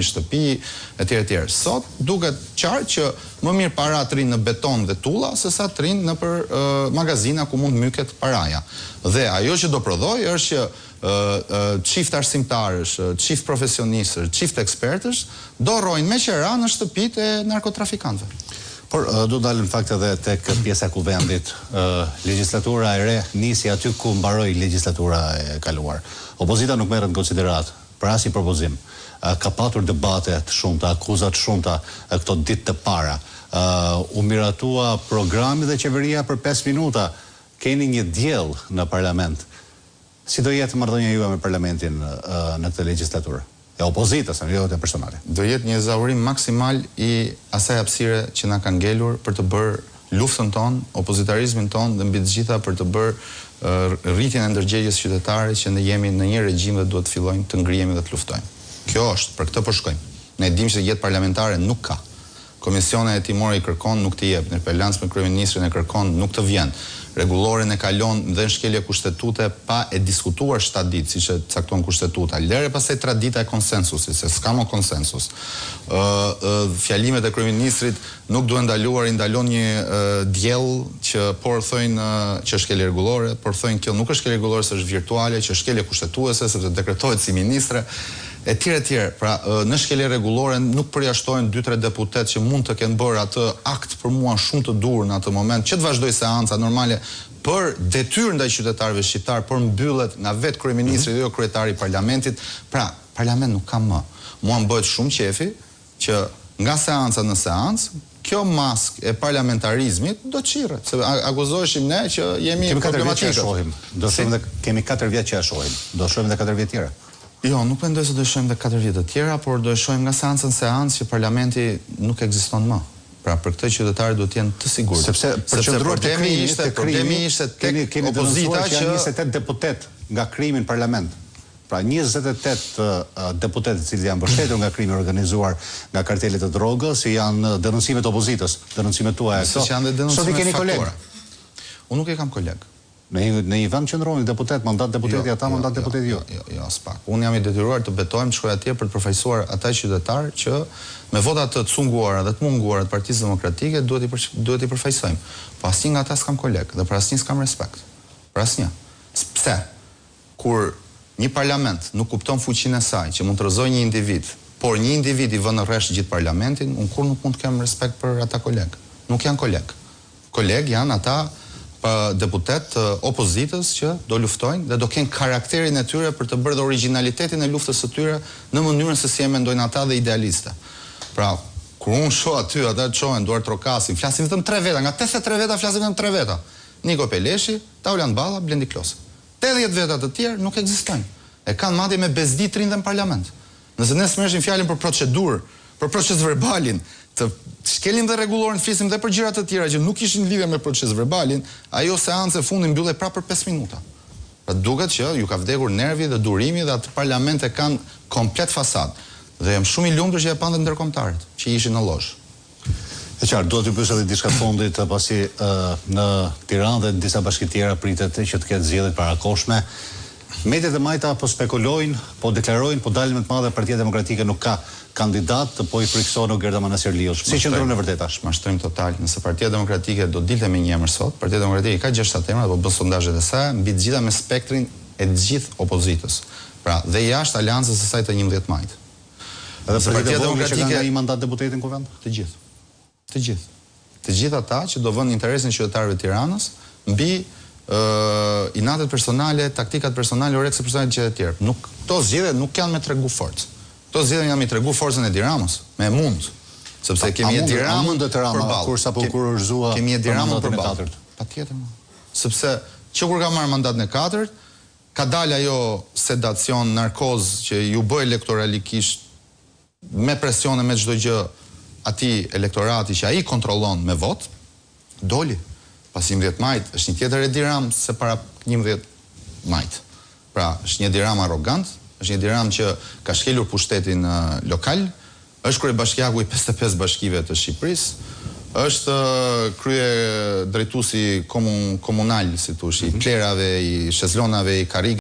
Shtëpi, etj etj. Sot duket qartë që më mirë paratë rrinë në beton dhe tulla se sa të rrinë nëpër magazina ku mund të myket paraja. Dhe ajo që do prodhojë është që çift arsimtarësh, çift profesionistësh, çift ekspertësh do rrojnë me qera në shtëpitë e narkotrafikantëve. Por do të ndalem në fakt edhe tek pjesa e Kuvendit. Legjislatura e re nisi aty ku mbaroi legjislatura e kaluar. Opozita nuk merret në konsideratë. Për asnjë propozim. Ka patur debate të shumta, akuza të shumta këto ditë të para. U miratua programi dhe qeveria për pesë minuta. Keni një diell në parlament. Si do jetë marrëdhënia juaj me parlamentin në këtë legjislaturë? E opozitës, jo vetëm personale. Do jetë një ezaurim maksimal i asaj hapësire që na ka ngelur për të bërë luftën tonë, opozitarizmin tonë dhe mbi të gjitha për të bërë rritjen e ndërgjegjes qytetare që ne jemi në një regjim dhe duhet të fillojmë të ngrihemi dhe të luftojmë. Kjo është, për këtë po shkojmë. Ne e dimë që jetë parlamentare nuk ka. Komisione hetimore i kërkon, nuk të jep, interpelancë me kryeministrin e kërkon, nuk të vjen. Rregulloren e kalon dhe në shkelje kushtetute pa e diskutuar shtatë ditë, siç e cakton kushtetuta. Lëre pastaj tradita e konsensusit, se s'ka më konsensus. Ë fjalimet e kryeministrit Nuk duhen ndaluar, i ndalon një diell që por thojnë që është shkelje rregullore, por thojnë kjo nuk është shkelje rregullore se është virtuale, që është shkelje kushtetuese sepse dekretohet si ministre etj etj. Pra në shkelje rregullore nuk përjashtohen dy tre deputetë që mund të kenë bërë atë akt për mua shumë të duhur në atë moment që të vazhdojë seanca normale për detyrë ndaj qytetarëve shqiptarë, por mbyllet nga vetë kryeministri dhe jo kryetari i parlamentit. Pra, parlament nuk ka më. Mua më bëhet shumë qefi që nga seanca në seancë, kjo maskë e parlamentarizmit do çirret, se akuzoheshim ne që jemi Kemi katër vjet që e shohim. Do shohim dhe kemi katër vjet që e shohim. Do shohim dhe katër vjet tjera. Jo, nuk mendoj se do e shohim dhe katër vjet të tjera, por do e shohim nga seanca në seancë që parlamenti nuk ekziston më. Pra për këtë qytetarët duhet të jenë të sigurt. Sepse për të qëndruar te krimi, ishte, problemi ishte tek keni, keni opozita që janë 28 deputetë nga krimi në parlament. Pra 28 deputetë të cilët janë mbështetur nga krimi i organizuar, nga kartelet e drogës, janë denoncimet e opozitës, denoncimet tuaja këto. Siç janë dhe denoncimet Sot i keni kolegë. Unë nuk e kam koleg. Në një, në një vend qëndroni deputet, mandat deputeti jo, ata, jo, mandat jo, deputeti ju. Jo, jo, jo, aspak. Unë jam i detyruar të betohem të shkoj atje për të përfaqësuar ata qytetarë që me vota të cunguara dhe të munguara të Partisë Demokratike duhet i duhet t'i përfaqësojmë. Po asnjë nga ata s'kam koleg dhe për asnjë s'kam respekt. Për asnjë. Pse? Kur një parlament nuk kupton fuqinë e saj, që mund të rrëzojë një individ, por një individ i vë në rresht gjithë parlamentin, unë kurrë nuk mund të kem respekt për ata kolegë. Nuk janë kolegë. Kolegë janë ata deputetë të opozitës që do luftojnë dhe do kenë karakterin e tyre për të bërë dhe origjinalitetin e luftës së tyre në mënyrën se si e mendojnë ata dhe idealiste. Pra, kur unë shoh aty ata çohen, duartrokasin, flasin vetëm tre veta, nga 83 veta flasin vetëm tre veta. Niko Peleshi, Taulant Balla, Blendi Klosi. 80 veta të tjerë nuk ekzistojnë. E kanë madje me bezdi të rrinë dhe në parlament. Nëse ne s'merreshim fjalën për procedurë, për procesverbalin, të shkelim dhe rregulloren, flisim dhe për gjëra të tjera që nuk kishin lidhje me procesverbalin, ajo seancë e fundit mbyllej prapë për 5 minuta. Pra duket që ju ka vdekur nervi dhe durimi dhe atë parlament e kanë komplet fasadë. Dhe jam shumë i lumtur që e panë dhe ndërkombëtarët që ishin në lozhë. E qartë, dua t'ju pyes edhe diçka të fundit, pasi në Tiranë dhe në disa bashki tjera pritet që të ketë zgjedhje të parakohshme. Mediat e majta po spekulojnë, po deklarojnë, po dalin me të madhe Partia Demokratike nuk ka kandidat, po i frikësohen Ogerta Manastirliut. Si qëndron e vërteta? Mashtrim total. Nëse Partia Demokratike do dilte me një emër sot, Partia Demokratike ka 6-7 emra, po bën sondazhet e saj, mbi të gjitha me spektrin e të gjithë opozitës. Pra, dhe jashtë aleancës së saj të 11 majit. Edhe Partia Partia Demokratike që kanë nga një mandat deputeti në Kuvend? Të gjithë. Të gjithë. Të gjithë ata që do vënë interesin e qytetarëve të Tiranës mbi ë inatet personale, taktikat personale, orekset personale të tjerë. Nuk këto zgjedhje nuk janë me tregu forcë. Këto zgjedhje janë me tregu forcën e Edi Ramës, me mund. Sepse kemi Edi Ramën përballë. Kur sapo kurorëzua kemi Edi Ramën përballë. Patjetër. Sepse që kur ka marrë mandatin e katërt, Ka dalë ajo sedacion, narkozë që iu bë elektoralikisht me presione me çdo gjë atij elektorati që ai kontrollon me votë, doli. Pas 11 majit është një tjetër Edi Ramë se para 11 majit. Pra, është një Edi Ramë arrogant, është një Edi Ramë që ka shkelur pushtetin lokal, Është kryebashkiaku i 55 bashkive të Shqipërisë, është krye drejtuesi komun, komunal, si thosh, i mhm. plehrave, i shezlonave, i karrigeve.